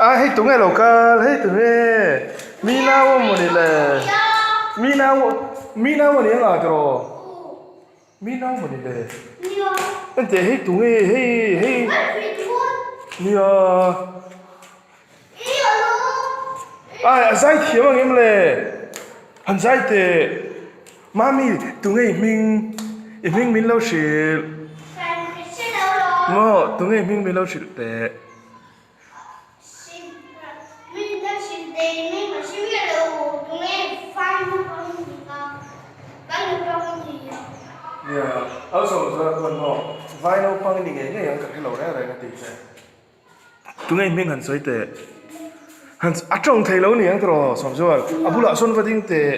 A hei tunge lo kal hei tunge mi nau a mawni le mi nau mi nau a ni ang ah tiraw mi nau mawni le enteh hei tunge hei hei nia ai a zai thiam ang em le han zai teh mami tunge i hming i hming min lo hrilh maw tunge i hming min lo hrilh teh. Nia, a sawm zuar chuan maw vai naupang i ni ngei ngei ang ka hre lo reng reng a ti che. Tunge i hming han sawi teh? Han a tawng thei lo ni ang tiraw Sawmzual? A bulah sawn va ding teh,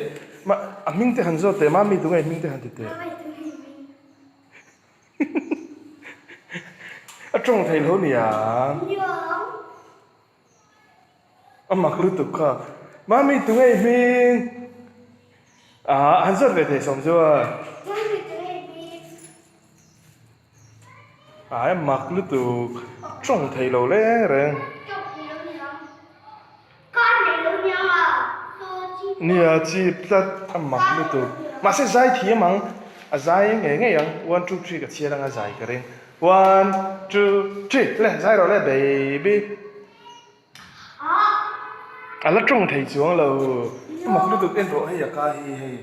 ma a hming te han zawt teh, mami tunge i hming te han ti teh. A tawng thei lo nia. A mak lutuk kha. Mami tunge i hming? Ah han zawt ve thei sawm chu a. Ah a mak lutuk. Tawng thei lo reng reng. Nia chip tlat a mak lutuk mahse zai thiam ang a zai ngei ngei ang one two three ka chhiar anga zai ka ring one two three le zai rawh le baby a la tawng thei chuang lo a mak lutuk en rawh hei a ka hi hei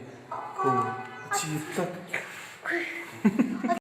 khu a chip tlat.